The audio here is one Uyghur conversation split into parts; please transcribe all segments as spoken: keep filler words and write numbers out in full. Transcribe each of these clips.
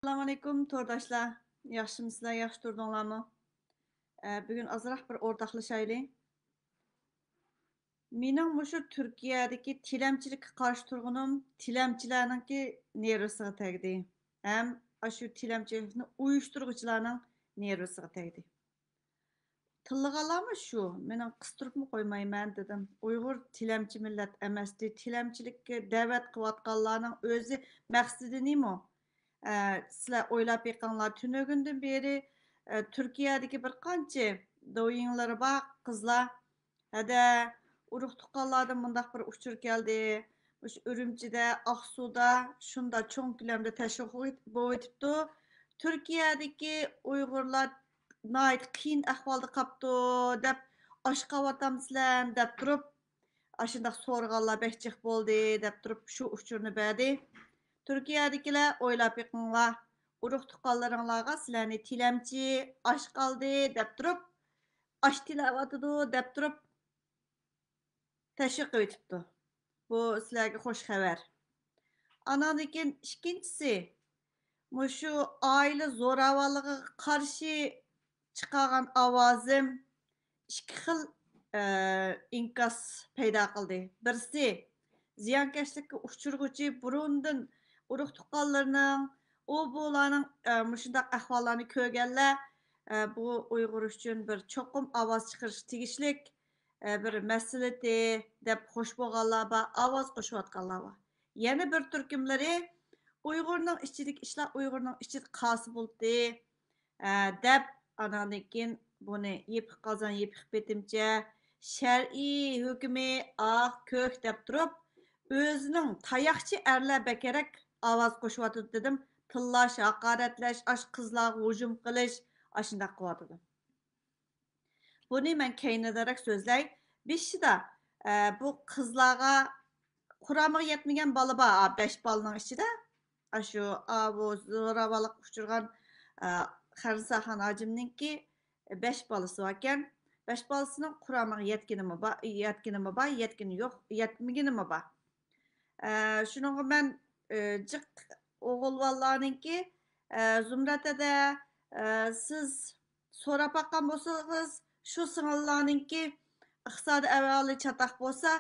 ئەسسالامۇئەلەيكۇم تورداشلار، ياخشىمۇسىلەر، ياخشى تۇردۇڭلارمۇ؟ ئە، بۈگۈن ئازراق بىر ئورتاقلىشايلى. مېنىڭ مۇشۇ تۈركىيەدىكى تىلەمچىلىككە قارشى تۇرغىنىم تىلەمچىلەرنىڭكى نېرۋىسىغا تەگدى ھەم ئاشۇ تىلەمچىلىكنى ئۇيۇشتۇرغۇچىلارنىڭ نېرۋىسىغا تەگدى. تىللىغانلارمۇ شۇ، مېنىڭ قىستۇرۇپمۇ قويمايمەن دېدىم. ئۇيغۇر تىلەمچى مىللەت ئەمەستى، تىلەمچىلىككە دەۋەت قىلىۋاتقانلارنىڭ ئۆزى مەقسىتى نېمە؟ ئە، سىلەر ئويلاپ بېقىڭلار، تۈنۈگۈندىن بېرى، ئە، تۈركىيەدىكى بىر قانچە دويىڭلىرى بار قىزلار، ھەدە، ئۇرۇق تۇغقانلاردىن مۇنداق بىر ئۇچۇر كەلدى. مۇشۇ ئۈرۈمچىدە، ئاقسۇدا شۇنداق چوڭ كۆلەمدە تەشۋىق بولۇۋېتىپتۇ. تۈركىيەدىكى ئۇيغۇرلار ناھايىتى قىيىن ئەھۋالدا قاپتۇ دەپ، ئاشقاۋاتامسىلەن دەپ تۇرۇپ، ئاشۇنداق سورىغانلار بەك جىق بولدى دەپ تۇرۇپ، شۇ ئۇچۇرنى بەردى. تۈركىيەدىكىلەر ئويلاپ بېقىڭلار، ئۇرۇق تۇغقانلىرىڭلارغا سىلەرنى تىلەمچى، ئاشقالدى دەپ تۇرۇپ، ئاش تىلەۋاتىدۇ دەپ تۇرۇپ، تەشۋىق قىلىۋېتىپتۇ. بۇ سىلەرگە خوش خەۋەر. ئاناندىن كېيىن ئىككىنچىسى، مۇشۇ ئائىلە زوراۋانلىقىغا قارشى چىقارغان ئاۋازىم ئىككى خىل، ئە، ئىنكاس پەيدا قىلدى. بىرسى، زىيانكەشلىككە ئۇچرىغۇچى بۇرۇندىن ئۇرۇق تۇغقانلىرىنىڭ، ئۇ بۇلارنىڭ، ئە، مۇشۇنداق ئەھۋاللارنى كۆرگەنلەر، ئە، بۇ ئۇيغۇر ئۈچۈن بىر چوقۇم ئاۋاز چىقىرىشقا تېگىشلىك، ئە، بىر مەسلىتى دەپ خوش بولغانلار بار، ئاۋاز قوشۇۋاتقانلار بار. يەنە بىر تۈركۈملىرى ئۇيغۇرنىڭ ئىچىدىكى ئىشلار ئۇيغۇرنىڭ ئىچىدە قالسا بولدى، ئە، دەپ، ئاناندىن كېيىن بۇنى يېپىق قازان، يېپىق پېتىمچە، شەرئىي ھۆكمى ئاق، كۆك دەپ تۇرۇپ، ئۆزىنىڭ تاياقچى ئەرلەر بەكرەك ئاۋاز قوشۇۋاتىدۇ دېدىم. تىللاش، ھاقارەتلەش، ئاش قىزلارغا ھۇجۇم قىلىش، ئاشۇنداق قىلىۋاتىدۇ. بۇنى مەن كەينىدىنرەك سۆزلەي. بېشىدا، ئە، بۇ قىزلارغا قۇرامىغا يەتمىگەن بالا بار، ئا، بەش بالىنىڭ ئىچىدە. ئاشۇ، ئاۋۇ زوراۋانلىققا ئۇچرىغان، ئا، قەرزىساخان ھاجىمنىڭكى بەش بالىسى باركەن. بەش بالىسىنىڭ قۇرامىغا يەتكىنىمۇ بار، يەتكىنىمۇ بار، يەتكىنى يوق، يەتمىگىنىمۇ بار. ئە، شۇنىڭغا مەن، ئە، جىق ئوغۇلۋاللارنىڭكى، ئە، زۇمرەت ھەدە، ئە، سىز سوراپ باققان بولسىڭىز، شۇ سىڭىللارنىڭكى ئىقتىسادىي ئەھۋالى چاتاق بولسا،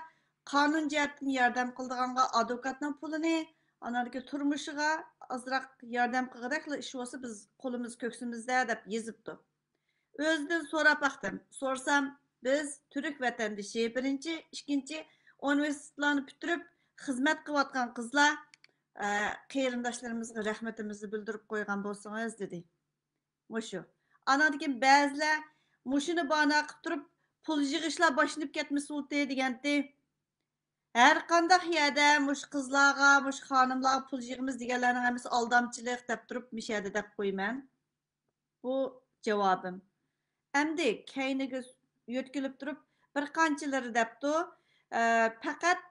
قانۇن جەھەتتىن ياردەم قىلىدىغانغا ئادۋوكاتنىڭ پۇلىنى، ئاناندىكى تۇرمۇشىغا ئازراق ياردەم قىلغۇدەكلا ئىش بولسا، بىز قولىمىز كۆكسىمىزدە، دەپ يېزىپتۇ. ئۆزىدىن سوراپ باقتىم. سورىسام، بىز تۈرك ۋەتەندىشى، بىرىنچى، ئىككىنچى، ئۇنىۋېرسىتېتلارنى پۈتتۈرۈپ خىزمەت قىلىۋاتقان قىزلار، ئە، قېرىنداشلىرىمىزغا رەھمىتىمىزنى بىلدۈرۈپ قويغان بولسىڭىز، دېدى. مۇشۇ. ئاناندىن كېيىن بەزىلەر مۇشۇنى باھانە قىلىپ تۇرۇپ، پۇل يىغىشلار باشلىنىپ كەتمىسە بولدى دېگەنتى. ھەر قانداق يەردە مۇشۇ قىزلارغا، مۇشۇ خانىملارغا پۇل يىغىمىز دېگەنلەرنىڭ ھەممىسى ئالدامچىلىق دەپ تۇرۇپ، مۇشۇ يەردە دەپ قويىمەن. بۇ جاۋابىم. ئەمدى كەينىگە يۆتكىلىپ تۇرۇپ، بىر قانچىلىرى دەپتۇ، ئە، پەقەت،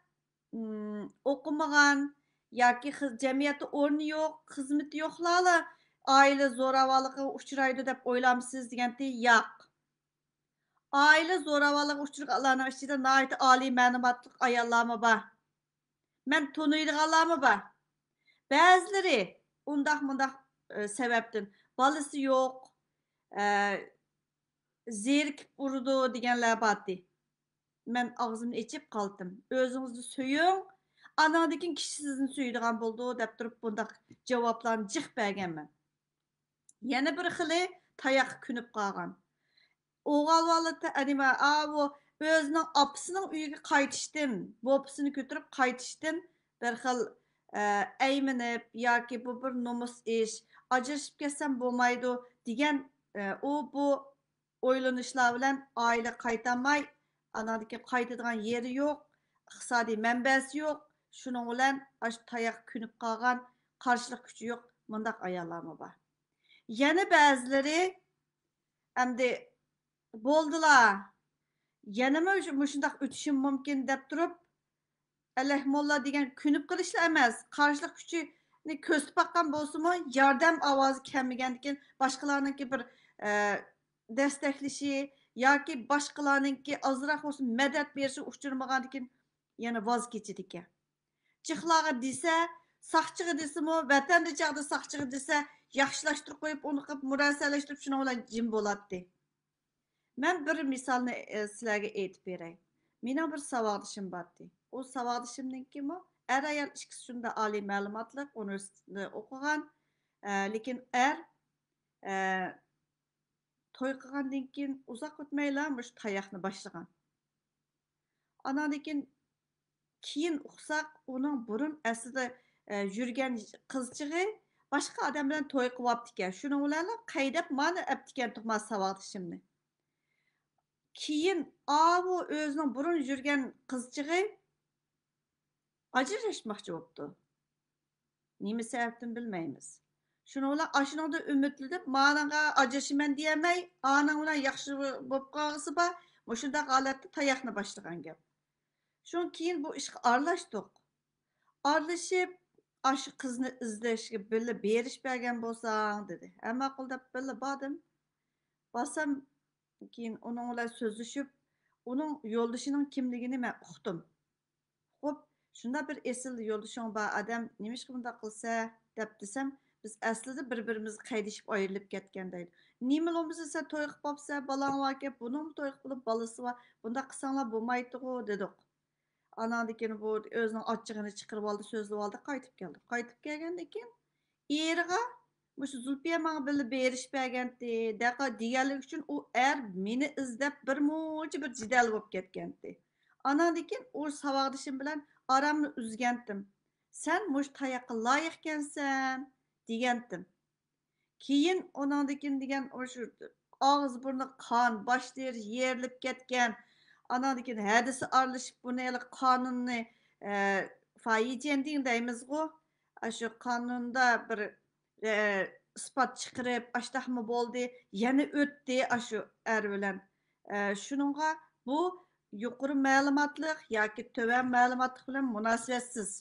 ئىم، ئوقۇمىغان ياكى خىز-، جەمئىيەتتە ئورنى يوق، خىزمىتى يوقلارلا ئائىلە زوراۋانلىقىغا ئۇچرايدۇ دەپ ئويلامسىز دېگەنتى، ياق. ئائىلە زوراۋانلىقىغا ئۇچرىغانلارنىڭ ئىچىدە ناھايىتى ئالىي مەلۇماتلىق ئاياللارمۇ بار. مەن تونۇيدىغانلارمۇ بار. بەزىلىرى ئۇنداق مۇنداق، ئە، سەۋەبتىن بالىسى يوق، ئە، زېرىكىپ ئۇرىدۇ دېگەنلەر بارتى. مەن ئاغزىمنى ئېچىپ قالدىم. ئۆزىڭىزنى سۆيۈڭ، ئاناندىن كېيىن كىشى سىزنى سۆيىدىغان بولىدۇ دەپ تۇرۇپ بۇنداق جاۋابلارنى جىق بەرگەنمەن. يەنە بىر خىلى تاياققا كۆنۈپ قالغان. ئوغۇلۋالىدا نېمە، ئاۋۇ ئۆزىنىڭ ئاپىسىنىڭ ئۆيىگە قايتىشتىن، بوپىسىنى كۆتۈرۈپ قايتىشتىن بىر خىل، ئە، ئەيمىنىپ ياكى بۇ بىر نومۇس ئىش، ئاجرىشىپ كەتسەم بولمايدۇ دېگەن، ئە، ئۇ بۇ ئويلىنىشلار بىلەن ئائىلە قايتالماي، ئاناندىن كېيىن قايتىدىغان يېرى يوق، ئىقتىسادىي مەنبەسى يوق، شۇنىڭ بىلەن ئاشۇ تاياققا كۆنۈپ قالغان، قارشىلىق كۈچى يوق، مۇنداق ئاياللارمۇ بار. يەنە بەزىلىرى ئەمدى بولدىلا، يەنىمۇ مۇشۇنداق ئۆتۈشۈم مۇمكىن دەپ تۇرۇپ، ئەلەھمۇللا دېگەن كۆنۈپ قېلىشلا ئەمەس، قارشىلىق كۈچىنى كۆرسىتىپ باققان بولسىمۇ، ياردەم ئاۋازى كەلمىگەندىكىن، باشقىلارنىڭكى بىر، ئە، دەستەكلىشى ياكى باشقىلارنىڭكى ئازراق بولسا مەدەت بېرىشىگە ئۇچرىمىغاندىكىن، يەنە ۋاز كېچىدىكەن. جىقلارغا دېسە، ساقچىغا دېسىمۇ، ۋەتەندە چاغدا ساقچىغا دېسە، ياخشىلاشتۇرۇپ قويۇپ، ئۇنى قىلىپ، مۇرەسسەلەشتۈرۈپ، شۇنىڭ بىلەن جىم بولاتتى. مەن بىر مىسالنى، ئە، سىلەرگە ئېيتىپ بېرەي. مېنىڭ بىر ساۋاقدىشىم بارتتى. ئۇ ساۋاقدىشىمنىڭكىمۇ ئەر-ئايال ئىككىسى شۇنداق ئالىي مەلۇماتلىق، ئۇنىۋېرسىتېتتا ئوقۇغان. ئە، لېكىن ئەر، ئە، توي قىلغاندىن كېيىن ئۇزاق ئۆتمەيلا مۇشۇ تاياقنى باشلىغان. ئاناندىن كېيىن، كېيىن ئۇقساق، ئۇنىڭ بۇرۇن ئەسلىدە، ئە، يۈرگەن قىزچىقى باشقا ئادەم بىلەن توي قىلىۋاپتىكەن. شۇنىڭ بىلەنلا قەيدەپ مانا ئەپتىكەن تۇغما ساۋاقدىشىمنى. كېيىن ئاۋۇ ئۆزىنىڭ بۇرۇن يۈرگەن قىزچىقى ئاجراشماقچى بوپتۇ. نېمە سەۋەبتىن بىلمەيمىز. شۇنىڭ بىلەن ئاشۇنىڭدىن ئۈمىدلىنىپ، مانىڭغا ئاجرىشىمەن دېيەلمەي، ئانىڭ بىلەن ياخشى بولۇپ قالغۇسى بار، مۇشۇنداق ھالەتتە تاياقنى باشلىغان گەپ. شۇنىڭ كېيىن بۇ ئىشقا ئارىلاشتۇق. ئارىلىشىپ، ئاشۇ قىزنى ئىزدەشكە بىللە بېرىش بەرگەن بولساڭ، دېدى. ھە، ماقۇل دەپ بىللە باردىم. بارسام، كېيىن ئۇنىڭ بىلەن سۆزلىشىپ، ئۇنىڭ يولدىشىنىڭ كىملىكىنى مەن ئۇقتۇم. خوپ، شۇنداق بىر ئېسىل يولدىشىڭ بار ئادەم نېمىشقا بۇنداق قىلسە دەپ دېسەم، بىز ئەسلىدە بىر-بىرىمىزگە قەيدىشىپ ئايرىلىپ كەتكەن دەيدۇ. نېمە بولمىسا سەن توي قىلىپ باپسەن، بالاڭ باركەن، بۇنىڭمۇ توي قىلىپ بالىسى بار، بۇنداق قىلساڭلار بولمايتتىغۇ دېدۇق. ئاناندىن كېيىن بۇ ئۆزىنىڭ ئاچچىقىنى چىقىرىۋالدى، سۆزلىۋالدى، قايتىپ كەلدى. قايتىپ كەلگەندىن كېيىن ئېرىغا مۇشۇ زۇلپىيە ماڭا بىللە بېرىش بەرگەنتى، دەقا دېگەنلىكى ئۈچۈن ئۇ ئەر مېنى ئىزدەپ بىر مۇنچە بىر جېدەل بولۇپ كەتكەنتى. ئاناندىن كېيىن ئۇ ساۋاقدىشىم بىلەن ئارامنى ئۈزگەنتىم. سەن مۇشۇ تاياققا لايىقكەنسەن، دېگەنتىم. كېيىن ئۇنىڭدىن كېيىن دېگەن ئۇ شۇ ئاغزى بۇرنى قان، باش تېرىسى يېرىلىپ كەتكەن. ئاناندىن كېيىن ھەدىسى ئارىلىشىپ بۇنى ھېلىقى قانۇننى، ئە، فايىجيەندىن دەيمىزغۇ، ئاشۇ قانۇندا بىر، ئە، ئىسپات چىقىرىپ، ئاشتاقمۇ بولدى، يەنە ئۆتتى ئاشۇ ئەر بىلەن. ئە، شۇنىڭغا بۇ يۇقىرى مەلۇماتلىق ياكى تۆۋەن مەلۇماتلىق بىلەن مۇناسىۋەتسىز.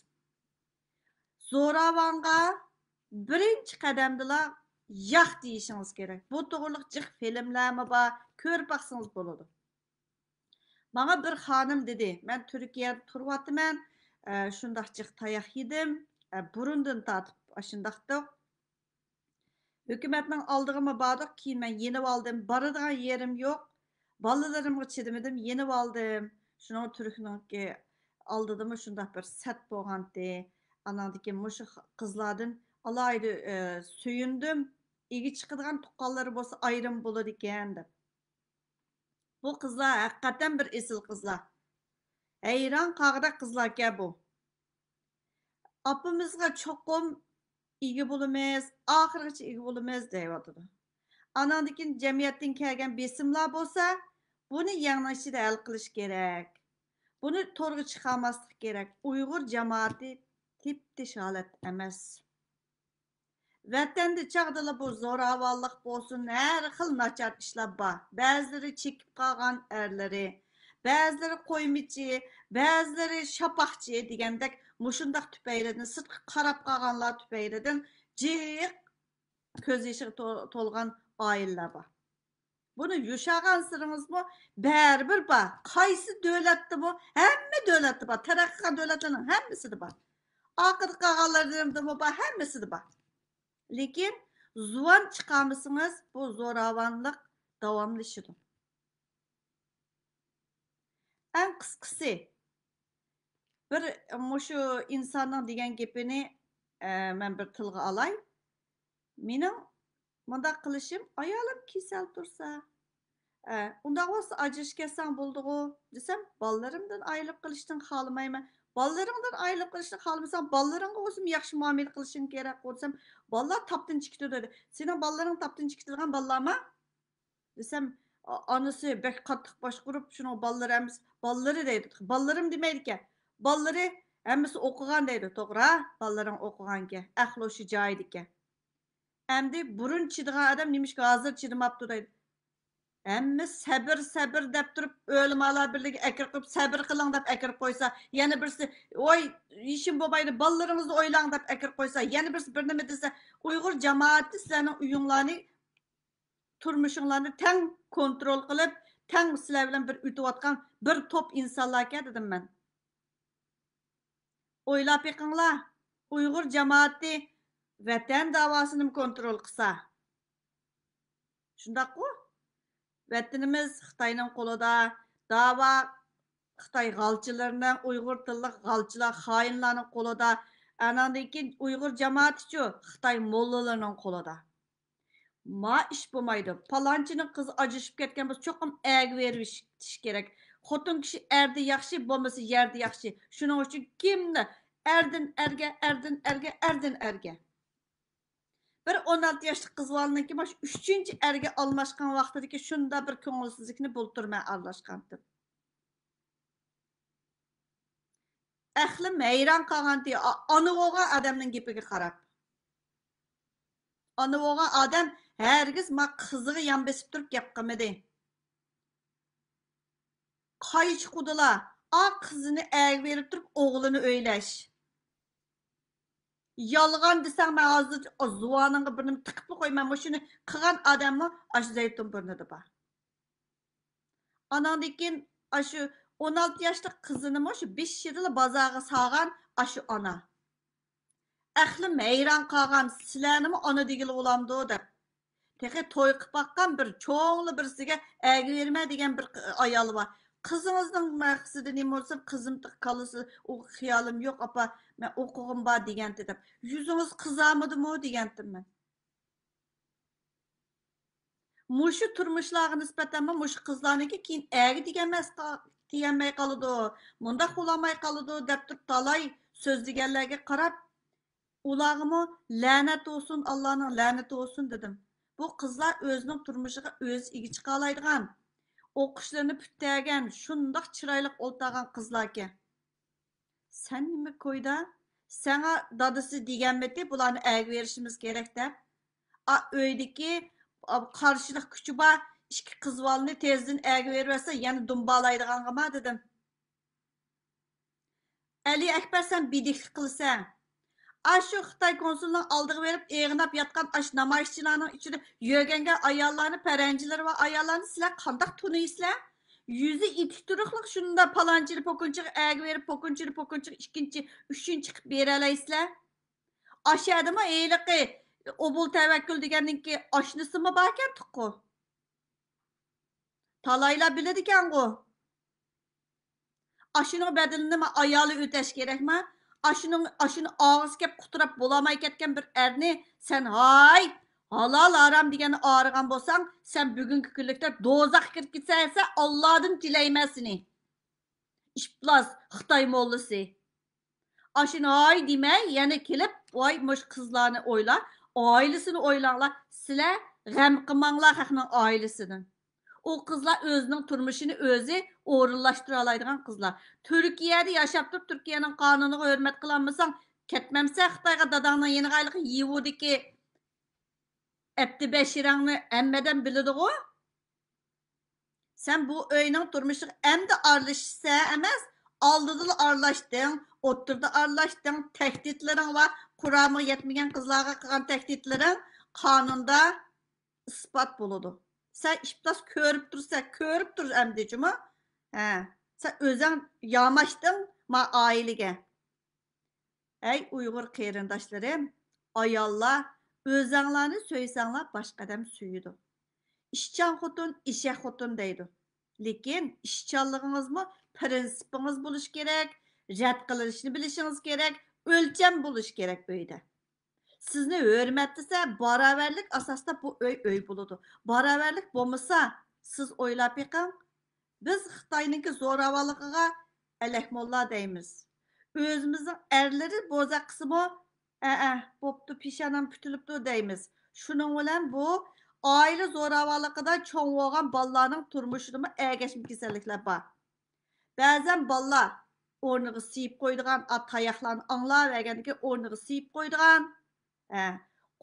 زوراۋانغا بىرىنچى قەدەمدىلا ياق دېيىشىڭىز كېرەك. بۇ توغرىلىق جىق فىلىملەرمۇ بار، كۆرۈپ باقسىڭىز بولىدۇ. ماڭا بىر خانىم دېدى، مەن تۈركىيەدە تۇرۇۋاتىمەن، ئە، شۇنداق جىق تاياق يېدىم، ئە، بۇرۇندىن تارتىپ ئاشۇنداقتۇق. ھۆكۈمەتنىڭ ئالدىغىمۇ باردۇق، كېيىن مەن يېنىۋالدىم، بارىدىغان يېرىم يوق، بالىلىرىمغا چىدىمىدىم، يېنىۋالدىم. شۇنىڭ تۈركنىڭكى ئالدىدىمۇ شۇنداق بىر سەت بولغانتى. ئاناندىن كېيىن مۇشۇ قىزلاردىن ئالاھىدە، ئە، سۆيۈندۈم، ئىگە چىقىدىغان تۇغقانلىرى بولسا ئايرىم بولىدىكەن دەپ. بۇ قىزلار ھەقىقەتەن بىر ئېسىل قىزلار. ھەيران قالغۇدەك قىزلاركەن بۇ. ئاپىمىزغا چوقۇم ئىگە بولىمىز، ئاخىرغىچە ئىگە بولىمىز دەيۋاتىدۇ. ئاناندىن كېيىن جەمئىيەتتىن كەلگەن بېسىملار بولسا، بۇنى يەڭنىڭ ئىچىدە ھەل قىلىش كېرەك. بۇنى تورغا چىقارماسلىق كېرەك. ئۇيغۇر جامائىتى تىپتىش ھالەتتە ئەمەس. ۋەتەندە چاغدىلا بۇ زوراۋانلىق بولسۇن، ھەر خىل ناچار ئىشلار بار. بەزىلىرى چېكىپ قالغان ئەرلىرى، بەزىلىرى قويمىچى، بەزىلىرى شاپاقچى دېگەندەك مۇشۇنداق تۈپەيلىدىن، سىرتقا قاراپ قالغانلار تۈپەيلىدىن جىق كۆز يېشىغا تو-، تولغان ئائىلىلەر بار. بۇنى يوشۇرغانسېرىڭىزمۇ بەرىبىر بار. قايسى دۆلەتتىمۇ؟ ھەممە دۆلەتتە بار. تەرەققىي قىلغان دۆلەتلەرنىڭ ھەممىسىدە بار. ئارقىدا قالغانلىرىمدىمۇ بار، ھەممىسىدە بار. لېكىن زۇۋان چىقارمىسىڭىز، بۇ زوراۋانلىق داۋاملىشىدۇ. ئەڭ قىسقىسى، بىر مۇشۇ ئىنساننىڭ دېگەن گېپىنى، ئە، مەن بىر تىلغا ئالاي. مېنىڭ مۇنداق قىلىشىم، ئايالىم كېسەل تۇرسا، ئە، ئۇنداق بولسا ئاجرىشىپ كەتسەڭ بولىدىغۇ دېسەم، بالىلىرىمدىن ئايرىلىپ قېلىشنى خالىمايمەن. بالىلىرىڭدىن ئايرىلىپ قېلىشنى خالىمىساڭ، بالىلىرىڭغا ئۆزۈم ياخشى مۇئامىلە قىلىشىڭ كېرەكقۇ دېسەم، بالىلار تاپتىن چىقىدۇ دېدى. سېنىڭ بالىلىرىڭ تاپتىن چىقىدىغان بالىلارمۇ؟ دېسەم، ئا-، ئانىسى بەك قاتتىق باشقۇرۇپ، شۇنىڭ بالىلىرى ھەممىسى، بالىلىرى دەيدۇ، بالىلىرىم دېمەيدىكەن. بالىلىرى ھەممىسى ئوقۇغان دەيدۇ، توغرا، بالىلىرىڭ ئوقۇغانكەن، ئەقلى ھوشى جايىدىكەن. ئەمدى بۇرۇن چىدىغان ئادەم نېمىشقا ھازىر چىدىماپتۇ دەيدۇ. ھەممە سەبىر، سەبىر دەپ تۇرۇپ، ئۆلىمالار بىرلىكى ئەكىرىپ قويۇپ، سەبىر قىلىڭ دەپ ئەكىرىپ قويسا، يەنە بىرسى، ۋاي، ئىشىم بولمايدۇ، بالىلىرىڭىزنى ئويلاڭ دەپ ئەكىرىپ قويسا، يەنە بىرسى بىر نېمە دېسە، ئۇيغۇر جامائىتى سىلەرنىڭ ئۆيۈڭلارنى، تۇرمۇشۇڭلارنى تەڭ كونترول قىلىپ، تەڭ سىلەر بىلەن بىر ئۆتۈۋاتقان بىر توپ ئىنسانلاركەن دېدىم مەن. ئويلاپ بېقىڭلار، ئۇيغۇر جامائىتى ۋەتەن داۋاسىنىمۇ كونترول قىلسا. شۇنداققۇ؟ ۋەتىنىمىز خىتاينىڭ قولىدا، داۋا خىتاي غالچىلىرىنىڭ، ئۇيغۇر تىللىق غالچىلار، خائىنلارنىڭ قولىدا. ئاناندىن كېيىن ئۇيغۇر جامائىتىچۇ؟ خىتاي موللىلىرىنىڭ قولىدا. ما ئىش بولمايدۇ. پالانچىنىڭ قىزى ئاجرىشىپ كەتكەن بولسا، چوقۇم ئەرگە بېرىۋېتىش كېرەك. خوتۇن كىشى ئەردە ياخشى، بولمىسا يەردە ياخشى. شۇنىڭ ئۈچۈن كىمنى ئەردىن ئەرگە، ئەردىن ئەرگە، ئەردىن ئەرگە. بىر ئون ئالتە ياشلىق قىز بالىنىڭكى مانا شۇ ئۈچىنچى ئەرگە ئالماشقان ۋاقتىدىكى شۇنداق بىر كۆڭۈلسىزلىكنى بۇلتۇر مەن ئارىلاشقانتىم. ئەقلىم ھەيران قالغانتى، ئا-، ئانا بولغان ئادەمنىڭ گېپىگە قاراپ. ئانا بولغان ئادەم ھەرگىز ما قىزىغا يان بېسىپ تۇرۇپ گەپ قىلمىدى. قايچى قۇدىلا، ئا قىزىنى ئەرگە بېرىپ تۇرۇپ ئوغلىنى ئۆيلەش. يالغان دېسەڭ، مەن ھازىر زۇۋانىڭغا بىر نېمە تىقىپلا قويىمەن. مۇشۇنى قىلغان ئادەممۇ ئاشۇ زەيتۇن بۇرنىدا بار. ئاناندىن كېيىن ئاشۇ ئون ئالتە ياشلىق قىزىنىمۇ شۇ بېشىدىلا بازارغا سالغان ئاشۇ ئانا. ئەقلىم ھەيران قالغان، سىلەرنىمۇ ئانا دېگىلى بولامدۇ دەپ. تېخى توي قىلىپ باققان بىر چوڭلا بىرسىگە ئەگە بېرىمەن دېگەن بىر ئايال بار. قىزىڭىزنىڭ مەقسىتى نېمە بولسۇن، قىزىم كالىسى، ئۇ خىيالىم يوق، ئاپا، مەن ئوقۇغۇم بار دېگەنتى دەپ. يۈزىڭىز قىزارمىدىمۇ دېگەنتىم مەن. مۇشۇ تۇرمۇشلارغا نىسبەتەنمۇ مۇشۇ قىزلارنىڭكى كېيىن ئەگە دېگەنمەس، دېگەنمەي قالىدۇ، مۇنداق بولالماي قالىدۇ دەپ تۇرۇپ تالاي سۆزلىگەنلەرگە قاراپ، ئۇلارغىمۇ لەنەت بولسۇن، ئاللانىڭ لەنىتى بولسۇن دېدىم. بۇ قىزلار ئۆزىنىڭ تۇرمۇشىغا ئۆزى ئىگە چىقالايدىغان، ئوقۇشلىرىنى پۈتتۈرگەن، شۇنداق چىرايلىق ئولتۇرغان قىزلاركەن. سەن نېمە كويدا؟ ساڭا دادىسى دېگەنمىتى بۇلارنى ئەگە بېرىشىمىز كېرەك دەپ؟ ئا، ئۆيدىكى، ئا، قارشىلىق كۈچى بار ئىككى قىز بالىنى تېزدىن ئەگە بېرىۋەتسە يەنە دۇمبالايدىغانغىما دېدىم. ئەلى ئەكبەر، سەن بىدىكلىك قىلىسەن. ئاشۇ خىتاي كونسۇلىنىڭ ئالدىغا بېرىپ ئېغىناپ ياتقان ئاشۇ نامايىشچىلارنىڭ ئىچىدە يۆگەنگەن ئاياللارنى، پەرەنجىلىرى بار ئاياللارنى سىلەر قانداق تونۇيسىلەر؟ يۈزى ئېتىك تۇرۇقلۇق شۇنداق پالانچىنى پوكۇنچىغا ئەگە بېرىپ، پوكۇنچىنى پوكۇنچىغا ئىككىنچى، ئۈچىنچى قىلىپ بېرەلەيسىلەر. ئاشۇ يەردىمۇ ھېلىقى ئوبۇل تەۋەككۈل دېگەننىڭكى ئاشنىسىمۇ باركەن تۇققۇ. تالايلار بىلىدىكەنغۇ. ئاشۇنىڭ بەدىلىنى ما ئايالى ئۆتەش كېرەكما؟ ئاشۇنىڭ، ئاشۇنى ئاغزى كەپ قۇتراپ بولالماي كەتكەن بىر ئەرنى سەن ھاي، ھالال ھارام دېگەننى ئاغرىغان بولساڭ، سەن بۈگۈنكى كۈنلۈكتە دوزاخقا كىرىپ كېتىسەن، ئاللادىن تىلەيمەن سېنى. ئىپلاس، خىتاي موللىسى. ئاشۇنى ھاي دېمەي، يەنە كېلىپ، ۋاي، مۇشۇ قىزلارنى ئويلا، ئائىلىسىنى ئويلاڭلار. سىلەر غەم قىلماڭلار خەقنىڭ ئائىلىسىدىن. ئۇ قىزلار ئۆزىنىڭ تۇرمۇشىنى ئۆزى ئورۇنلاشتۇرالايدىغان قىزلار. تۈركىيەدە ياشاپ تۇرۇپ، تۈركىيەنىڭ قانۇنىغا ھۆرمەت قىلالمىساڭ، كەتمەمسەن خىتايغا، داداڭنىڭ يېنىغا، ھېلىقى يىۋۇدىكى ئەبدى بەشىرەڭنى ھەممە ئادەم بىلىدىغۇ. سەن بۇ ئۆينىڭ تۇرمۇشىغا ئەمدى ئارىلىشىسەن ئەمەس، ئالدىدىلا ئارىلاشتىڭ، ئوتتۇرىدا ئارىلاشتىڭ، تەھدىتلىرىڭ بار، قۇرامىغا يەتمىگەن قىزلارغا قىلغان تەھدىتلىرىڭ قانۇندا ئىسپات بولىدۇ. سەن ئىپلاس كۆرۈپ تۇرسەن، كۆرۈپ تۇر ئەمدى جۇمۇ. ھە، سەن ئۆزۈڭ ياماشتىڭ ما ئائىلىگە. ئەي ئۇيغۇر قېرىنداشلىرىم، ئاياللار، ئۆزەڭلارنى سۆيسەڭلار باشقا ئادەم سۆيىدۇ. ئىشچان خوتۇن ئېشەك خوتۇن دەيدۇ. لېكىن ئىشچانلىقىڭىزمۇ پىرىنسىپىڭىز بولۇشى كېرەك، رەت قىلىشنى بىلىشىڭىز كېرەك، ئۆلچەم بولۇشى كېرەك ئۆيدە. سىزنى ھۆرمەتلىسە، باراۋەرلىك ئاساسىدا بۇ ئۆي ئۆي بولىدۇ. باراۋەرلىك بولمىسا، سىز ئويلاپ بېقىڭ، بىز خىتاينىڭكى زوراۋانلىقىغا ئەلەكموللا دەيمىز. ئۆزىمىزنىڭ ئەرلىرى بوزەك قىلسىمۇ، ئەئە، بوپتۇ، پېشانام پۈتۈلۈپتۇ دەيمىز. شۇنىڭ بىلەن بۇ ئائىلە زوراۋانلىقىدا چوڭ بولغان بالىلارنىڭ تۇرمۇشىدىمۇ ئەگەشمە كېسەللىكلەر بار. بەزەن بالىلار ئورنىغا سىيىپ قويىدىغان، ئا، تاياقلارنى ئاڭلاۋەرگەندىن كېيىن ئورنىغا سىيىپ قويىدىغان. ھە،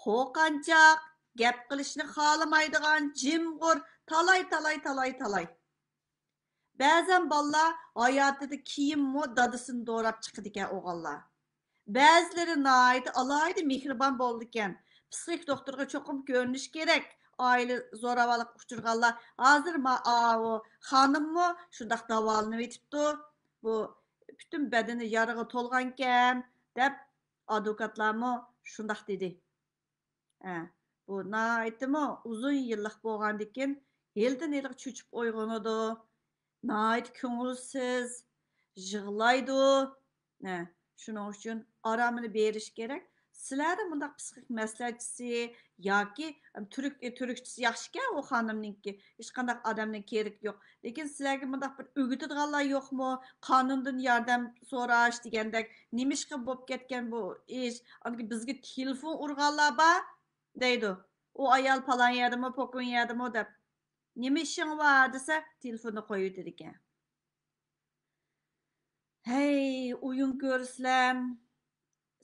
قورقانچاق، گەپ قىلىشنى خالىمايدىغان، جىمغۇر، تالاي، تالاي، تالاي، تالاي. بەزەن بالىلار ھاياتىدا كېيىنمۇ دادىسىنى دوراپ چىقىدىكەن ئوغۇللار. بەزىلىرى ناھايىتى ئالاھىدە مېھرىبان بولىدىكەن. پسىخىك دوختۇرغا چوقۇم كۆرۈنۈش كېرەك. ئائىلە زوراۋانلىققا ئۇچرىغانلار. ھازىر ما-، ئاۋۇ خانىممۇ شۇنداق داۋالىنىۋېتىپتۇ. بۇ پۈتۈن بەدىنى يارىغا تولغانكەن، دەپ ئادۋوكاتلارمۇ شۇنداق دېدى. ھە، بۇ ناھايىتىمۇ ئۇزۇن يىللىق بولغاندىكىن، ھېلىدىن ھېلىغا چۆچۈپ ئويغىنىدۇ. ناھايىتى كۆڭۈلسىز، يىغلايدۇ. ھە، شۇنىڭ ئۈچۈن ئارامىنى بېرىش كېرەك. سىلەردە مۇنداق پسىخىك مەسلىھەتچىسى ياكى تۈرك، تۈركچىسى ياخشىكەن ئۇ خانىمنىڭكى. ھېچقانداق ئادەمنىڭ كېرىكى يوق. لېكىن سىلەرگە مۇنداق بىر ئۆگىتىدىغانلار يوقمۇ؟ قانۇندىن ياردەم سوراش دېگەندەك، نېمىشقا بولۇپ كەتكەن بۇ ئىش؟ ئاندىن بىزگە تېلېفون ئۇرغانلار بار دەيدۇ. ئۇ ئايال پالان يەردىمۇ، پوكۇن يەردىمۇ دەپ. نېمە ئىشىڭ بار دېسە، تېلېفوننى قويۇۋېتىدىكەن. ھەي، ئويۇن كۆرسىلەم.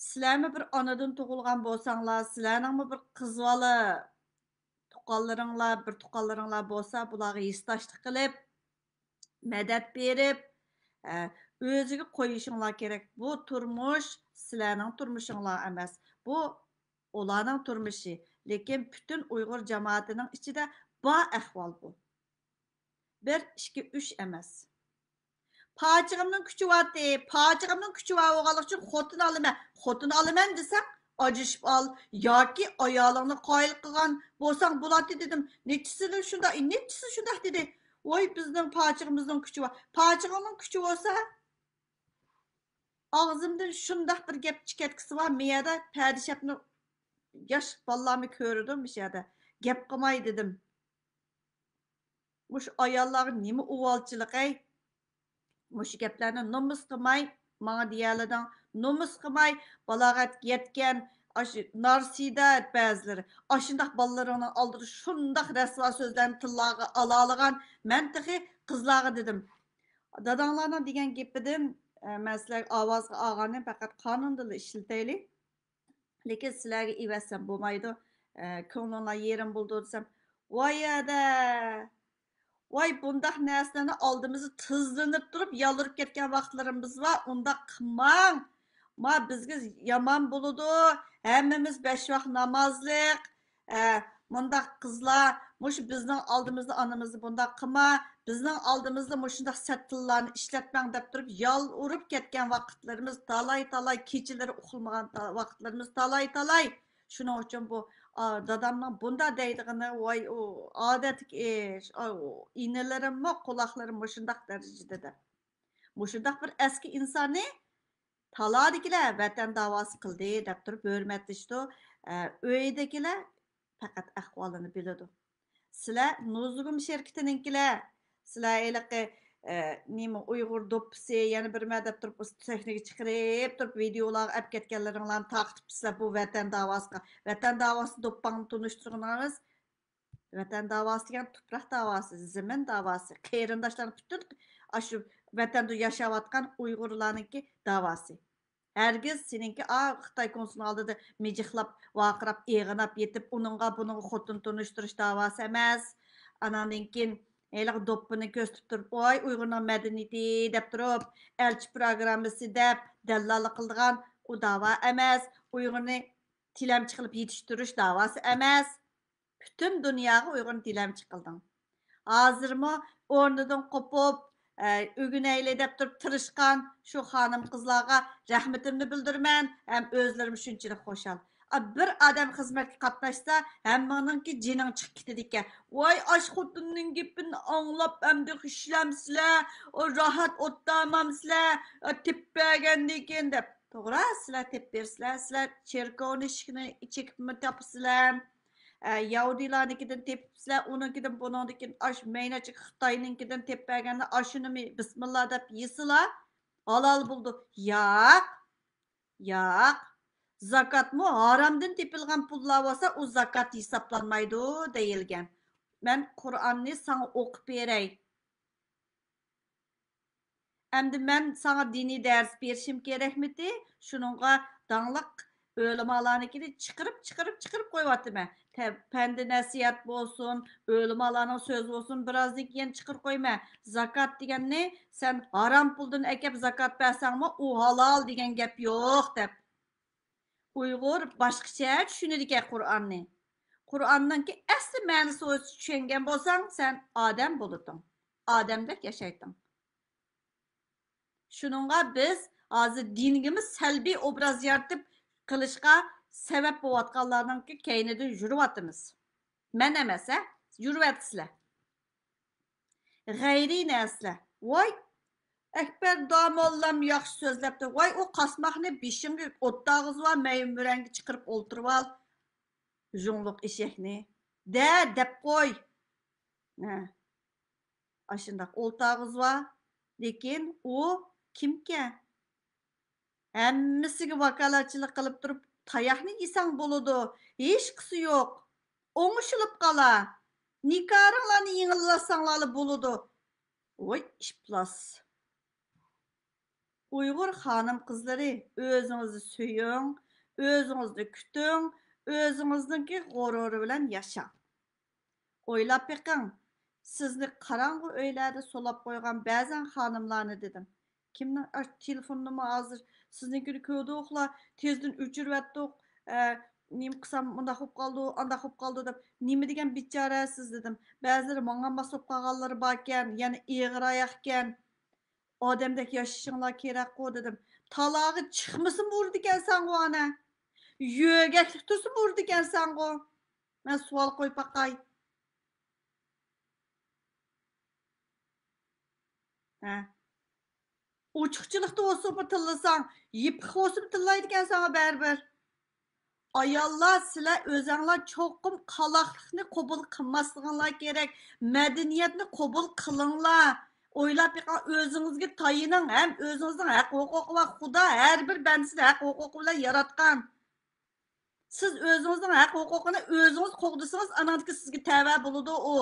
سىلەرمۇ بىر ئانىدىن تۇغۇلغان بولساڭلار، سىلەرنىڭمۇ بىر قىز بالا تۇغقانلىرىڭلار، بىر تۇغقانلىرىڭلار بولسا، بۇلارغا ھېسداشلىق قىلىپ، مەدەت بېرىپ، ئە، ئۆزىگە قويۇشۇڭلار كېرەك. بۇ تۇرمۇش سىلەرنىڭ تۇرمۇشۇڭلار ئەمەس. بۇ ئۇلارنىڭ تۇرمۇشى. لېكىن پۈتۈن ئۇيغۇر جامائىتىنىڭ ئىچىدە بار ئەھۋال بۇ. بىر، ئىككى، ئۈچ ئەمەس. پاچىقىمنىڭ كۈچى بارتى، پاچىقىمنىڭ كۈچى بار بولغانلىقى ئۈچۈن خوتۇن ئالىمەن، خوتۇن ئالىمەن دېسەڭ، ئاجرىشىپ ئال ياكى ئايالىڭنى قايىل قىلغان بولساڭ بولاتتى دېدىم. نەچچىسىنى شۇنداق، نەچچىسى شۇنداق دېدى. ۋاي، بىزنىڭ پاچىقىمىزنىڭ كۈچى بار. پاچىقىڭنىڭ كۈچى بولسا، ئاغزىمدىن شۇنداق بىر گەپ چىقىۋەتكۈسى بار، مەيەردە پەدىشەپنى ياش بالىلارمۇ كۆرىدۇ، مۇشۇ يەردە گەپ قىلماي دېدىم. مۇشۇ ئاياللارغا نېمە ئۇۋالچىلىق ئەي؟ مۇشۇ گەپلەرنى نومۇس قىلماي ماڭا دېيەلىدىڭ. نومۇس قىلماي بالاغەتكە يەتكەن ئاشۇ نارسىدە بەزىلىرى. ئاشۇنداق بالىلىرىڭنىڭ ئالدىدا شۇنداق رەسۋا سۆزلەرنى تىللارغا ئالالىغان مەن تېخى قىزلارغا دېدىم. داداڭلارنىڭ دېگەن گېپىدىن، ئە، مەن سىلەرگە ئاۋازغا ئالغاننى پەقەت قانۇندىلا ئىشلىتەيلى. لېكىن سىلەرگە ئېۋەتسەم بولمايدۇ. ئە، كۆڭلۈڭلار يېرىم بولىدۇ دېسەم، ۋاي ھەدە! ۋاي، بۇنداق نەرسىلەرنى ئالدىمىزدا تىزلىنىپ تۇرۇپ يالۋۇرۇپ كەتكەن ۋاقىتلىرىمىز بار. ئۇنداق قىلماڭ. ما بىزگە يامان بولىدۇ. ھەممىمىز بەش ۋاق نامازلىق. ئە، مۇنداق قىزلار، مۇشۇ بىزنىڭ ئالدىمىزدا ئانىمىزنى بۇنداق قىلما، بىزنىڭ ئالدىمىزدا مۇشۇنداق سەت تىللارنى ئىشلەتمەڭ دەپ تۇرۇپ يالۋۇرۇپ كەتكەن ۋاقىتلىرىمىز تالاي-تالاي، كېچىلىرى ئۇخلىمىغان تا-، ۋاقىتلىرىمىز تالاي-تالاي. شۇنىڭ ئۈچۈن بۇ، ئا، دادامنىڭ بۇنداق دەيدىغىنى، ۋاي، ئۇ ئادەتتىكى ئىش، ئاۋۇ ئىنىلىرىممۇ قۇلاقلىرى مۇشۇنداق دەرىجىدە دەپ. مۇشۇنداق بىر ئەسكى ئىنساننى تالادىكىلەر ۋەتەن داۋاسى قىلدى دەپ تۇرۇپ ھۆرمەتلىشىدۇ. ئە، ئۆيدىكىلەر پەقەت ئەھۋالىنى بىلىدۇ. سىلەر نۇزۇگۇم شىركىتىنىڭكىلەر، سىلەر ھېلىقى، ئە، نېمە، ئۇيغۇر دوپپىسى، يەنە بىر مە دەپ تۇرۇپ، سەھنىگە چىقىرىپ تۇرۇپ، ۋىدېئولارغا ئەپ كەتكەنلىرىڭلارنى تارقىتىپسىلەر بۇ ۋەتەن داۋاسىغا. ۋەتەن داۋاسى دوپپاڭنى تونۇشتۇرغىنىڭىز، ۋەتەن داۋاسى دېگەن تۇپراق داۋاسى، زېمىن داۋاسى، قېرىنداشلارنىڭ پۈتۈن ئاشۇ ۋەتەندە ياشاۋاتقان ئۇيغۇرلارنىڭكى داۋاسى. ھەرگىز سېنىڭكى، ئا، خىتاي كونسۇلىنىڭ ئالدىدا مىجىقلاپ، ۋارقىراپ، ئېغىناپ يېتىپ، ئۇنىڭغا، بۇنىڭغا خوتۇن تونۇشتۇرۇش داۋاسى ئەمەس. ئاناندىن كېيىن ھېلىقى دوپپىنى كۆرسىتىپ تۇرۇپ، ۋاي، ئۇيغۇرنىڭ مەدەنىيىتى دەپ تۇرۇپ، ئەلچى پروگراممىسى دەپ دەللاللىق قىلىدىغان ئۇ داۋا ئەمەس. ئۇيغۇرنى تىلەمچى قىلىپ يېتىشتۈرۈش داۋاسى ئەمەس. پۈتۈن دۇنياغا ئۇيغۇرنى تىلەمچى قىلدىڭ. ھازىرمۇ ئورنىدىن قوپۇپ، ئە، ئۆگىنەيلى دەپ تۇرۇپ تىرىشقان شۇ خانىم قىزلارغا رەھمىتىمنى بىلدۈرىمەن ھەم ئۆزلىرىمۇ شۇنچىلىك خۇشال. ئا، بىر ئادەم خىزمەتكە قاتناشسا، ھەممىڭنىڭكى جېنىڭ چىقىپ كېتىدىكەن. ۋاي، ئاش خوتۇننىڭ گېپىنى ئاڭلاپ، ئەمدى ئىشلەمسىلەر، ئو، راھەت ئوتتامامسىلەر، ئا، تېپىپ بەرگەندىن كېيىن دەپ. توغرا، سىلەر تېپىپ بېرىسىلەر، سىلەر چېركاۋنى ئىشىكىنى چېكىپمۇ تاپىسىلەر. ئە، يەھۇدىيلارنىڭكىدىن تېپىپسىلەر، ئۇنىڭكىدىن، بۇنىڭدىكىن ئاش مەينەتچىك خىتاينىڭكىدىن تېپىپ بەرگەندە، ئاشۇنىمۇ بىسمىللا دەپ يېسىلا، ھالال بولىدۇ. ياق، ياق. زاكاتمۇ ھارامدىن تېپىلغان پۇللار بولسا، ئۇ زاكات ھېسابلانمايدۇ دېيىلگەن. مەن قۇرئاننى ساڭا ئوقۇپ بېرەي. ئەمدى مەن ساڭا دىنىي دەرس بېرىشىم كېرەكمىتى؟ شۇنىڭغا داڭلىق ئۆلىمالارنىڭكىنى چىقىرىپ، چىقىرىپ، چىقىرىپ قويۇۋاتىمەن. تە-، پەندى نەسىھەت بولسۇن، ئۆلىمالارنىڭ سۆزى بولسۇن، بىرازدىن كېيىن چىقىرىپ قويىمەن. زاكات دېگەننى سەن ھارام پۇلدىن ئەكەپ زاكات بەرسەڭمۇ، ئۇ ھالال دېگەن گەپ يوق دەپ. ئۇيغۇر باشقىچە چۈشىنىدىكەن قۇرئاننى. قۇرئاننىڭكى ئەسلى مەنىسى بويىچە چۈشەنگەن بولساڭ، سەن ئادەم بولىتتىڭ. ئادەمدەك ياشايتتىڭ. شۇنىڭغا بىز ھازىر دىنگىمۇ سەلبىي ئوبراز يارىتىپ قىلىشقا سەۋەب بولۇۋاتقانلارنىڭكى كەينىدىن يۈرۈۋاتىمىز. مەن ئەمەس، ھە؟ يۈرۈۋاتىسىلەر. غەيرىي نەرسىلەر. ۋاي، ئەكبەر داموللام ياخشى سۆزلەپتۇ. ۋاي، ئۇ قاسماقنى بېشىڭغا ئوتتاغۇزۇۋال، مەيمۈرەڭگە چىقىرىپ ئولتۇرۇۋال. ژۇڭلۇق ئېشەكنى. دە، دەپ قوي. ھە. ئاشۇنداق ئولتاغۇزۇۋال. لېكىن ئۇ كىمكەن؟ ھەممىسىگە ۋاكالەتچىلىك قىلىپ تۇرۇپ، تاياقنى يېسەڭ بولىدۇ، ھېچقىسى يوق. ئوڭشىلىپ قالا. نىكارىڭلارنى يېڭىلاشساڭلارلا بولىدۇ. ۋاي، ئىپلاس. ئۇيغۇر خانىم قىزلىرى، ئۆزىڭىزنى سۆيۈڭ، ئۆزىڭىزنى كۈتۈڭ، ئۆزىڭىزنىڭكى غۇرۇرى بىلەن ياشاڭ. ئويلاپ بېقىڭ، سىزنى قاراڭغۇ ئۆيلەردە سولاپ قويغان بەزەن خانىملارنى دېدىم. كىمنىڭ ئاشۇ تېلېفونىنىمۇ ھازىر سىزنىڭكىنى كۆردۇقلا، تېزدىن ئۆچۈرۈۋەتتۇق. ئە، نېمە قىلسام، مۇنداق بولۇپ قالدى، ئانداق بولۇپ قالدى دەپ، نېمە دېگەن بىچارە سىز دېدىم. بەزىلىرى ماڭا ماس بولۇپ قالغانلىرى باركەن، يەنە ئېغىر ئاياقكەن. ئادەمدەك ياشىشىڭلار كېرەكقۇ دېدىم. تالاغا چىقمىسىمۇ ئۇرىدىكەنسەنغۇ ئانا. يۆگەكلىك تۇرسىمۇ ئۇرىدىكەنسەنغۇ. مەن سوئال قويۇپ باقاي. ھە. ئوچۇقچىلىقتا بولسىمۇ تىللىساڭ، يېپىق بولسىمۇ تىللايدىكەن ساڭا بەرىبىر. ئاياللار، سىلەر ئۆزەڭلار چوقۇم قالاقلىقنى قوبۇل قىلماسلىقىڭلار كېرەك. مەدەنىيەتنى قوبۇل قىلىڭلار. ئويلاپ بېقىڭ، ئۆزىڭىزگە تايىنىڭ ھەم ئۆزىڭىزنىڭ ھەق ھوقۇقى بار. خۇدا ھەر بىر بەندىسىنى ھەق ھوقۇقى بىلەن ياراتقان. سىز ئۆزىڭىزنىڭ ھەق ھوقۇقىنى ئۆزىڭىز قوغدىسىڭىز، ئاناندىكىن سىزگە تەۋە بولىدۇ ئۇ.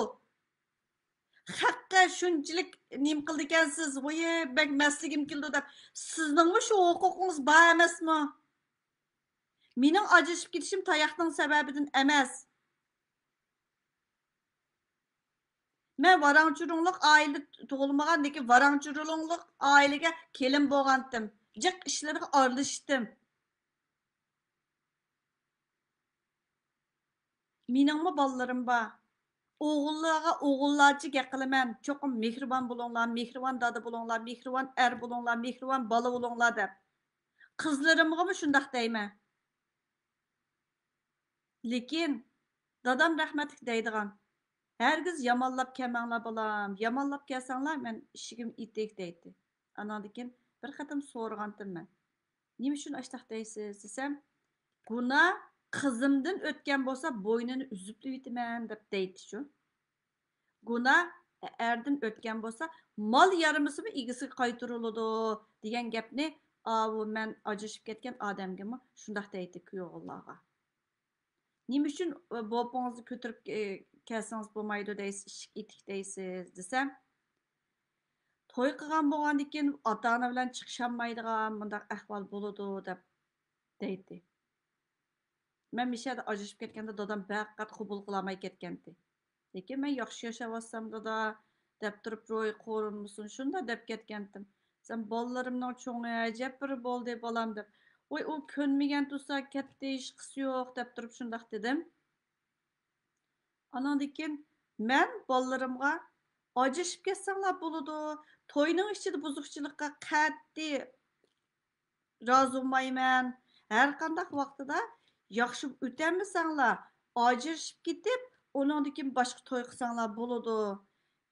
خەققە شۇنچىلىك نېمە قىلىدىكەنسىز، ۋويى، بەك مەسلىگىم كېلىدۇ دەپ، سىزنىڭمۇ شۇ ھوقۇقىڭىز بار ئەمەسمۇ؟ مېنىڭ ئاجرىشىپ كېتىشىم تاياقنىڭ سەۋەبىدىن ئەمەس. مەن ۋاراڭ-چۇرۇڭلۇق ئائىلىدە تۇغۇلمىغان، لېكىن ۋاراڭ-چۇرۇڭلۇق ئائىلىگە كېلىن بولغانتىم. جىق ئىشلىرىغا ئارىلىشتىم. مېنىڭمۇ بالىلىرىم بار. ئوغۇللارغا ئوغۇللارچە گەپ قىلىمەن. چوقۇم مېھرىبان بولۇڭلار، مېھرىبان دادا بولۇڭلار، مېھرىبان ئەر بولۇڭلار، مېھرىبان بالا بولۇڭلار دەپ. قىزلىرىمغىمۇ شۇنداق دەيمەن. لېكىن دادام رەھمەتلىك دەيدىغان، ھەرگىز يامانلاپ كەلمەڭلار بالام، يامانلاپ كەلسەڭلار مەن ئىشىكىم ئېتىك دەيتتى. ئاناندىن كېيىن بىر قېتىم سورىغانتىم مەن، نېمە ئۈچۈن ئاشتاق دەيسىز دېسەم، گۇناھ قىزىمدىن ئۆتكەن بولسا بوينىنى ئۈزۈپ تۇرۇۋېتىمەن دەپ دەيتتىچۇ. گۇناھ ئەردىن ئۆتكەن بولسا، مال يارىمىسىمۇ ئىگىسىگە قايتۇرۇلىدۇ دېگەن گەپنى ئاۋۇ مەن ئاجرىشىپ كەتكەن ئادەمگىمۇ شۇنداق دەيتتى كۈيئوغۇللارغا. نېمە ئۈچۈن بوپىڭىزنى كۆتۈرۈپ كەلسىڭىز بولمايدۇ دەيسىز، ئىشىك ئېتىك دەيسىز دېسەم، توي قىلغان بولغاندىكىن ئاتا-ئانا بىلەن چىقىشالمايدىغان مۇنداق ئەھۋال بولىدۇ دەپ دەيتتى. مەن مىشەدە ئاجرىشىپ كەتكەندە دادام پەقەت قوبۇل قىلالماي كەتكەنتى. لېكىن مەن ياخشى ياشاۋاتسام دادا دەپ تۇرۇپ روھى قورۇنمىسۇن شۇنداق دەپ كەتكەنتىم. سەن بالىلىرىمنىڭ چوڭى ئەجەب بىرى بولدى بالام دەپ. ۋاي ئۇ كۆنمىگەن تۇرسا كەتتى ھېچقىسى يوق دەپ تۇرۇپ شۇنداق دېدىم. ئاناندىن كېيىن مەن بالىلىرىمغا ئاجرىشىپ كەتسەڭلار بولىدۇ، توينىڭ ئىچىدە بۇزۇقچىلىققا قەتئىي رازى بولمايمەن. ھەرقانداق ۋاقتىدا ياخشى ئۆتەلمىسەڭلار، ئاجرىشىپ كېتىپ، ئۇنىڭدىن كېيىن باشقا توي قىلساڭلار بولىدۇ.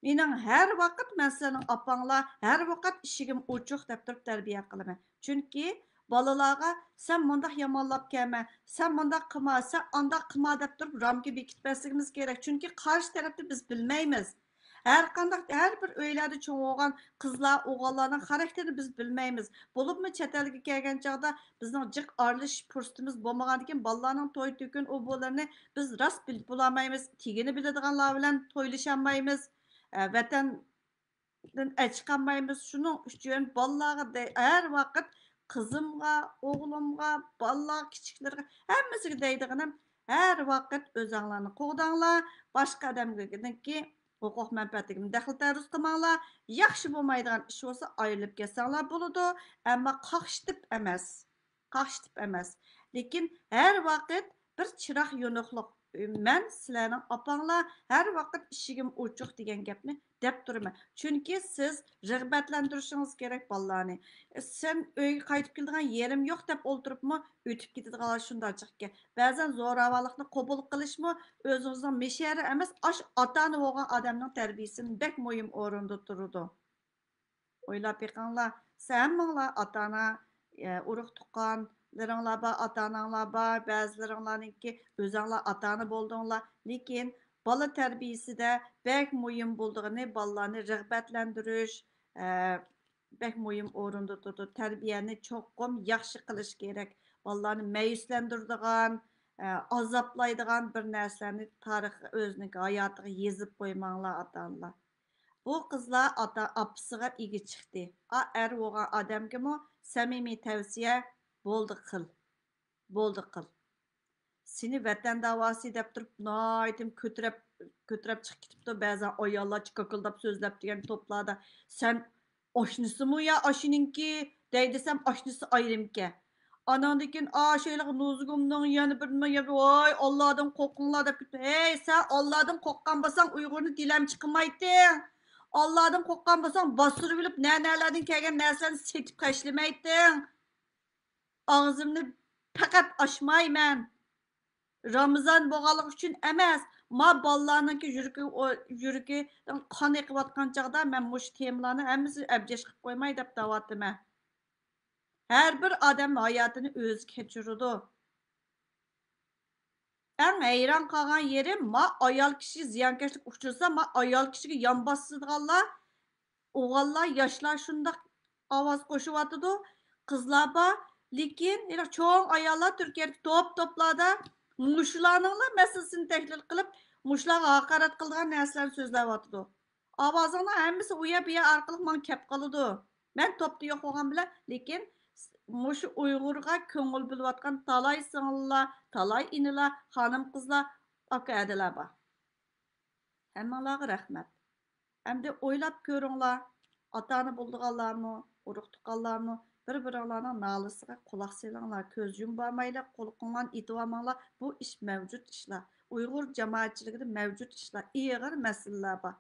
مېنىڭ ھەر ۋاقىت مەن سىلەرنىڭ ئاپاڭلار، ھەر ۋاقىت ئىشىكىم ئوچۇق دەپ تۇرۇپ تەربىيە قىلىمەن. چۈنكى بالىلارغا سەن مۇنداق يامانلاپ كەلمە، سەن مۇنداق قىلما، سەن ئانداق قىلما دەپ تۇرۇپ رامكا بېكىتمەسلىكىمىز كېرەك. چۈنكى قارشى تەرەپنى بىز بىلمەيمىز. ھەر قانداق، ھەر بىر ئۆيلەردە چوڭ بولغان قىزلار، ئوغۇللارنىڭ خاراكتېرىنى بىز بىلمەيمىز. بولۇپمۇ چەت ئەلگە كەلگەن چاغدا بىزنىڭ جىق ئارىلىشىش پۇرسىتىمىز بولمىغاندىكىن، بالىلارنىڭ توي تۆكۈن ئۇ بۇلىرىنى بىز راست بىلىپ بولالمايمىز. تېگىنى بىلىدىغانلار بىلەن تويلىشالمايمىز. ئە، ۋەتەن ئەچىقالمايمىز. شۇنىڭ ئۈچۈن بالىلارغا دەي-، ھەر ۋاقىت قىزىمغا، ئوغلۇمغا، بالىلارغا، كىچىكلىرىگە، ھەممىسىگە دەيدىغىنىم، ھەر ۋاقىت ئۆزەڭلارنى قوغداڭلار، باشقا ئادەمنىڭكى ھوقۇق مەنپەئەتىگە دەخلى تەرۇز قىلماڭلار. ياخشى بولمايدىغان ئىش بولسا ئايرىلىپ كەتسەڭلار بولىدۇ، ئەمما قاقشىتىپ ئەمەس، قاقشىتىپ ئەمەس، لېكىن ھەر ۋاقىت بىر چىراغ يورۇقلۇق مەن سىلەرنىڭ ئاپاڭلار ھەر ۋاقىت ئىشىكىم ئوچۇق دېگەن گەپنى دەپ تۇرىمەن. چۈنكى سىز رىغبەتلەندۈرۈشىڭىز كېرەك بالىلارنى. سەن ئۆيگە قايتىپ كېلىدىغان يېرىم يوق دەپ ئولتۇرۇپمۇ ئۆتۈپ كېتىدىغانلار شۇنداق جىقكەن. بەزەن زوراۋانلىقنى قوبۇل قىلىشمۇ ئۆزىڭىزنىڭ مىشەرى ئەمەس، ئاش ئاتا ئانا بولغان ئادەمنىڭ تەربىيىسىنى بەك مۇھىم ئورۇندا تۇرىدۇ. ئويلاپ بېقىڭلار، سەن ھەممىڭلار ئاتا ئانا، ئۇرۇق تۇغقانلىرىڭلار بار، ئاتا ئاناڭلار بار، بەزىلىرىڭلارنىڭكى ئۆزەڭلار ئاتا ئانا بولدۇڭلار. لېكىن بالا تەربىيىسىدە بەك مۇھىم بولىدىغىنى بالىلارنى رىغبەتلەندۈرۈش، بەك مۇھىم ئورۇندا تۇرىدۇ. تەربىيەنى چوقۇم ياخشى قىلىش كېرەك. بالىلارنى مەيۈسلەندۈرىدىغان، ئازابلايدىغان بىر نەرسىلەرنى تارىخ ئۆزىنىڭ ھاياتىغا يېزىپ قويماڭلار، ئاتا ئانىلار. بۇ قىزلار ئاتا ئاپىسىغا ئىگە چىقتى. ئا ئەر بولغان ئادەمگىمۇ سەمىمىي تەۋسىيە، بولدى قىل. بولدى قىل. سېنى ۋەتەن داۋاسى دەپ تۇرۇپ ناھايىتى كۆتۈرەپ، كۆتۈرەپ چىقىپ كېتىپتۇ. بەزەن ئاياللارچە كاكىلداپ سۆزلەپ دېگەن توپلاردا سەن ئاشنىسىمۇ يا ئاشنىڭكى دەي دېسەم، ئاشنىسى ئايرىمكەن. ئاناندىن كېيىن ئاشۇ ھېلىقى نۇزۇگۇمنىڭ يەنە بىر نېمە گەپى، ۋاي ئاللادىن قورقۇڭلار دەپ كېتىپتۇ. ھەي، سەن ئاللادىن قورققان بولساڭ ئۇيغۇرنى دىلەمچى قىلمايتتىڭ. ئاللادىن قورققان بولساڭ باستۇرۇۋېلىپ نە نەلەردىن كەلگەن نەرسىلەرنى سېتىپ خەجلىمەيتتىڭ. ئاغزىمنى پەقەت ئاچمايمەن. رامىزان بولغانلىقى ئۈچۈن ئەمەس، ما بالىلارنىڭكى يۈرىكى، يۈرىكىدىن قان ئېقىۋاتقان چاغدا مەن مۇشۇ تېمىلارنى ھەممىسىنى ئەبجەش قىلىپ قويماي دەپ دەۋاتىمەن. ھەر بىر ئادەم ھاياتىنى ئۆزى كەچۈرىدۇ. ئەڭ ھەيران قالغان يېرىم، ما ئايال كىشىگە زىيانكەشلىك ئۇچرىسا، ما ئايال كىشىگە يان باسىدىغانلار، ئوغۇللار، ياشلار شۇنداق ئاۋاز قوشۇۋاتىدۇ. قىزلار بار، لېكىن ھېلىقى چوڭ ئاياللار تۈركىيەدىكى توپ-توپلاردا مۇشۇلارنىڭلا مەسىلىسىنى تەھلىل قىلىپ، مۇشۇلارغا ھاقارەت قىلىدىغان نەرسىلەرنى سۆزلەۋاتىدۇ. ئاۋازىڭلار ھەممىسى ئۇ يەر بۇ يەر ئارقىلىق ماڭا كەپ قالىدۇ. مەن توپتا يوق بولغان بىلەن، لېكىن مۇشۇ ئۇيغۇرغا كۆڭۈل بۆلۈۋاتقان تالاي سىڭىللار، تالاي ئىنىلار، خانىم-قىزلار، ئاكا-ھەدىلەر بار. ھەممىڭلارغا رەھمەت. ئەمدى ئويلاپ كۆرۈڭلار، ئاتا-ئانا بولىدىغانلارمۇ، ئۇرۇق-تۇغقانلارمۇ، بىر-بىرىڭلارنىڭ نالىسىغا قۇلاق سېلىڭلار، كۆز يۇمۇۋالمايلى، قۇلىقىڭلارنى ئېتىۋالماڭلار. بۇ ئىش مەۋجۇت ئىشلار. ئۇيغۇر جامائەتچىلىكىدە مەۋجۇت ئىشلار، ئېغىر مەسىلىلەر بار.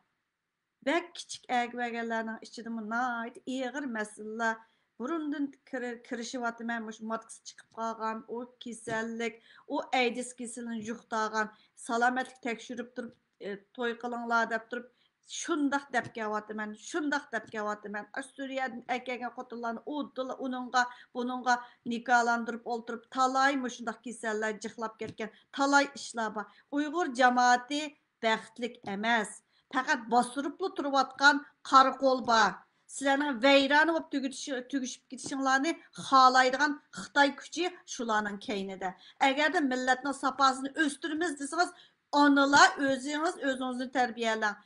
بەك كىچىك ئەگىۋەگەنلەرنىڭ ئىچىدىمۇ ناھايىتى ئېغىر مەسىلىلەر. بۇرۇندىن كىر-، كىرىشىۋاتىمەن، مۇشۇ ماتكىسى چىقىپ قالغان، ئۇ كېسەللىك، ئۇ ئەيدىز كېسىلىنى يۇقتۇرغان، سالامەتلىك تەكشۈرۈپ تۇرۇپ، ئى، توي قىلىڭلار دەپ تۇرۇپ، شۇنداق دەپ كەۋاتىمەن، شۇنداق دەپ كەۋاتىمەن. ئاشۇ سۈرىيەدىن ئەكەلگەن خوتۇنلارنى ئۇدۇللا ئۇنىڭغا، بۇنىڭغا نىكاھلاندۇرۇپ ئولتۇرۇپ، تالاي مۇشۇنداق كېسەللەر جىقلاپ كەتكەن، تالاي ئىشلار بار. ئۇيغۇر جامائىتى بەختلىك ئەمەس، پەقەت باستۇرۇپلا تۇرۇۋاتقان قارا قول بار. سىلەرنىڭ ۋەيرانە بولۇپ تۈگىتىش-، تۈگىشىپ كېتىشىڭلارنى خالايدىغان خىتاي كۈچى شۇلارنىڭ كەينىدە. ئەگەردە مىللەتنىڭ ساپاسىنى ئۆستۈرىمىز دېسىڭىز، ئانىلار ئۆزىڭىز ئۆزىڭىزنى تەربىيەلەڭ.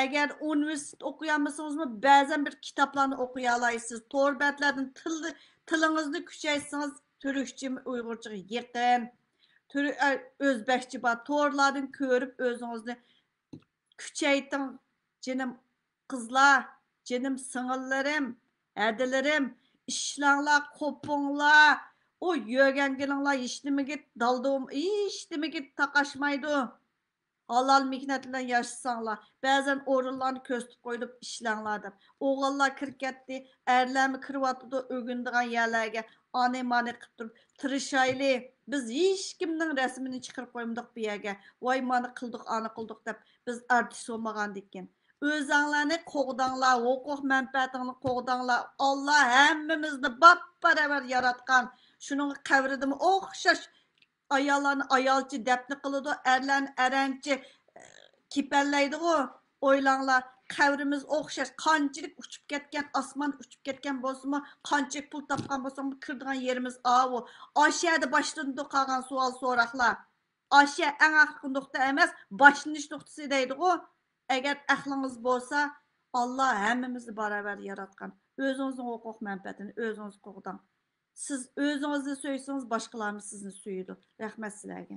ئەگەر ئۇنىۋېرسىتېت ئوقۇيالمىسىڭىزمۇ، بەزەن بىر كىتابلارنى ئوقۇيالايسىز. تور بەتلەردىن تىل-، تىلىڭىزنى كۈچەيتسىڭىز، تۈركچە، ئۇيغۇرچىغا يېقىن. تۈر-، ئە، ئۆزبەكچە بار. تورلاردىن كۆرۈپ ئۆزىڭىزنى كۈچەيتىڭ، جېنىم قىزلار، جېنىم سىڭىللىرىم، ھەدىلىرىم، ئىشلەڭلار، قوپۇڭلار. ئۇ يۆگەنگىنىڭلار ھېچنېمىگە دالدۇم، ھېچنېمىگە تاقاشمايدۇ. ھالال مېھنەت بىلەن ياشىساڭلار، بەزەن ئورۇنلارنى كۆرسىتىپ قويۇپ ئىشلەڭلار دەپ. ئوغۇللار كىرىپ كەتتى، ئەرلەرمۇ كىرىۋاتىدۇ ئۆگىنىدىغان يەرلەرگە. ئانى مانى قىلىپ تۇرۇپ تىرىشايلى. بىز ھېچكىمنىڭ رەسىمىنى چىقىرىپ قويمىدۇق بۇ يەرگە. ۋاي مانا قىلدۇق، ئانا قىلدۇق دەپ بىز ئارتىس بولمىغاندىكىن. ئۆزەڭلارنى قوغداڭلار، ھوقۇق مەنپەئەتىڭلارنى قوغداڭلار. ئاللا ھەممىمىزنى باپباراۋەر ياراتقان. شۇنىڭغا قەبرىدىمۇ ئوخشاش ئاياللارنى ئايالچە دەپنە قىلىدۇ، ئەرلەرنى ئەرەنچە كېپەنلەيدىغۇ. ئويلاڭلار، قەبرىمىز ئوخشاش، قانچىلىك ئۇچۇپ كەتكەن، ئاسمان ئۇچۇپ كەتكەن بولسىمۇ، قانچىلىك پۇل تاپقان بولسىمۇ، كىرىدىغان يېرىمىز ئاۋۇ. ئاشۇ يەردە باشلىنىدۇ قالغان سوئال سوراقلار. ئاشۇ ئەڭ ئاخىرقى نۇقتا ئەمەس، باشلىنىش نۇقتىسى دەيدىغۇ. ئەگەر ئەقلىڭىز بولسا، ئاللا ھەممىمىزنى باراۋەر ياراتقان. ئۆزىڭىزنىڭ ھوقۇق مەنپەئەتىنى ئۆزىڭىز قوغداڭ. سىز ئۆزىڭىزنى سۆيسىڭىز، باشقىلارمۇ سىزنى سۆيىدۇ. رەھمەت سىلەرگە.